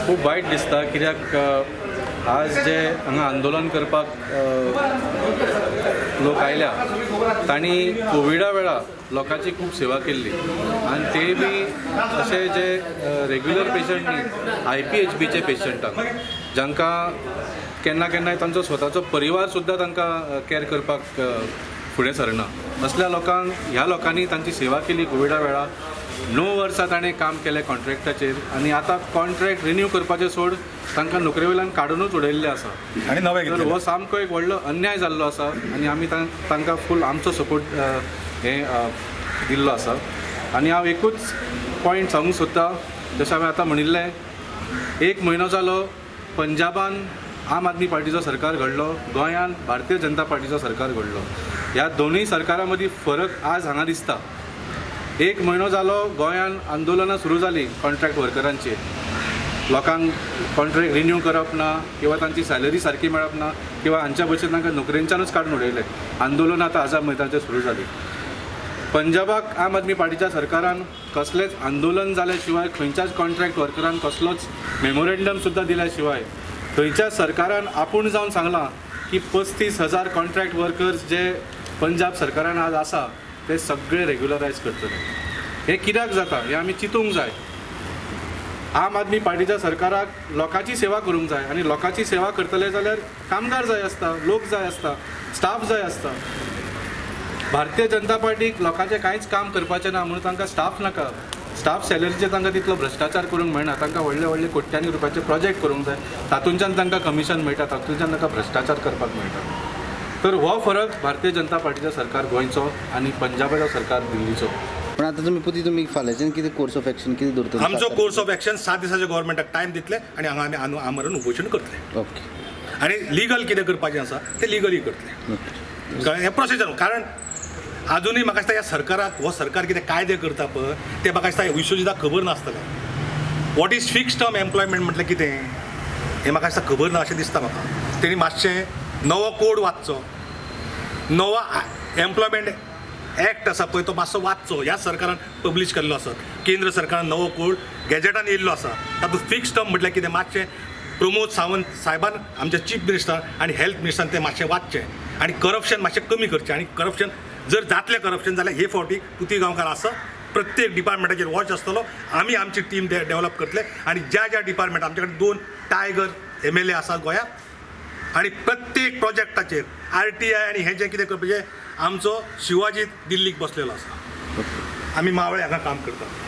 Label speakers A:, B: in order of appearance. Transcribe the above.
A: खूब वायट दिसता कित्याक आज जे हांगा आंदोलन करपाक लोक आयल्या तांणी कोविडा वेळार लोकांची खूब सेवा केल्ली आनी ते बी अशे जे रेग्युलर पेशंट न्ही, आयपीएचबीचे पेशंटांक, जांकां केन्ना केन्नाय तांचो स्वताचो परिवार सुद्दां तांकां कॅर करपाक फुडें सरना, असल्या लोकांक ह्या लोकांनी तांची सेवा केली कोविडा वेळार. 9 वर्सां ताणें काम केलें कॉन्ट्रॅक्टाचेर आनी आतां कॉन्ट्रॅक्ट रिन्यू करपाचें सोड तांकां नोकरे वयल्यान काडुनूच उडयल्लें आसा.
B: आनी नवें
A: तर हो सामको एक व्हडलो अन्याय जाल्लो आसा आनी आमी तांकां फूल आमचो सपोर्ट हे दिल्लो आसा. आनी हांव एकूच पॉयंट सांगूंक सोदता, जशें हांवें आतां म्हणिल्लें, 1 म्हयनो जालो पंजाबान आम आदमी पार्टीचो सरकार घडलो, गोंयान भारतीय जनता पार्टीचो सरकार घडलो. ह्या दोनूय सरकारां मदीं फरक आज हांगा दिसता. 1 म्हयनो जालो गोंयान आंदोलनां सुरू जालीं कॉन्ट्रॅक्ट वर्करांचेर, लोकांक कॉन्ट्रॅक्ट रिन्यू करप ना किंवा तांची सॅलरी सारकी मेळप ना किंवा हांच्या भशेन तांकां नोकरेंच्यानूच काडून उडयलें. आंदोलनां आतां आझाद मैदानाचेर सुरू जालीं. पंजाबाक आम आदमी पार्टीच्या सरकारान कसलेंच आंदोलन जाल्या शिवाय, खंयच्याच कॉन्ट्रॅक्ट वर्करान कसलोच मेमोरेंडम सुद्दां दिल्या शिवाय थंयच्या सरकारान आपूण जावन सांगलां की 35,000 कॉन्ट्रॅक्ट वर्कर्स जे पंजाब सरकारान आज आसा ते सगळे रेग्युलरायज करतले. हें कित्याक जाता हें आमी चिंतूंक जाय. आम आदमी पार्टीच्या सरकाराक लोकांची सेवा करूंक जाय आनी लोकांची सेवा करतले जाल्यार कामगार जाय आसता, लोक जाय आसता, स्टाफ जाय आसता. भारतीय जनता पार्टीक लोकांचें कांयच काम करपाचें ना म्हणून तांकां स्टाफ नाका. स्टाफ सॅलरीचेर तांकां तितलो भ्रश्टाचार करूंक मेळना. तांकां व्हडले व्हडले कोट्यांनी रुपयाचे प्रोजेक्ट करूंक जाय, तातूंच्यान तांकां कमिशन मेळटा, तातूंच्यान तांकां भ्रश्टाचार करपाक मेळटा. तर हो फरक भारतीय जनता पार्टीचो सरकार गोंयचो आनी पंजाबाचो सरकार दिल्लीचो.
C: पण आतां तुमी पुती तुमी फाल्यांच्यान कितें कोर्स ऑफ एक्शन कितें दवरतले?
B: आमचो कोर्स ऑफ एक्शन 7 दिसांचे गव्हर्मेंटाक टायम दितले आनी हांगा आमी आमरण उपोशण करतले.
C: ओके.
B: आनी लिगल कितें करपाचें आसा तें लिगली करतले. कारण हें प्रोसिजर, कारण आजुनूय म्हाका दिसता ह्या सरकाराक, हो सरकार कितें कायदे करता पळय ते म्हाका दिसता विश्वजिताक खबर नासतलें. What is fix term employment म्हटलें कितें हें म्हाका दिसता खबर ना अशें दिसता म्हाका. तेणी मातशें नवो कोड वाचचो, नवो एम्प्लॉयमेंट एक्ट आसा पळय तो मातसो वाचचो. ह्या सरकारान पब्लीश केल्लो आसा, केंद्र सरकारान नवो कोड गॅजेटान येयल्लो आसा, तातूंत फिक्स टर्म म्हटल्यार कितें मातशें प्रमोद सावंत साहेबान आमच्या चीफ मिनिस्टर आनी हेल्थ मिनिस्टरान तें मातशें वाचचें आनी करप्शन मातशें कमी करचें. आनी करप्शन जर जातलें करप्शन जाल्यार हे फावटी पुती गांवकार आसा, प्रत्येक डिपार्टमेंटाचेर वॉच आसतलो. आमी आमची टीम डेव्हलप करतले आनी ज्या ज्या डिपार्टमेंट आमचे कडेन 2 टायगर MLA आसा गोंयांत आनी प्रत्येक प्रोजेक्टाचेर RTI आनी हें जें कितें करपाचें आमचो शिवाजी दिल्लीक बसलेलो आसा. आमी मावळे हांगा काम करतात.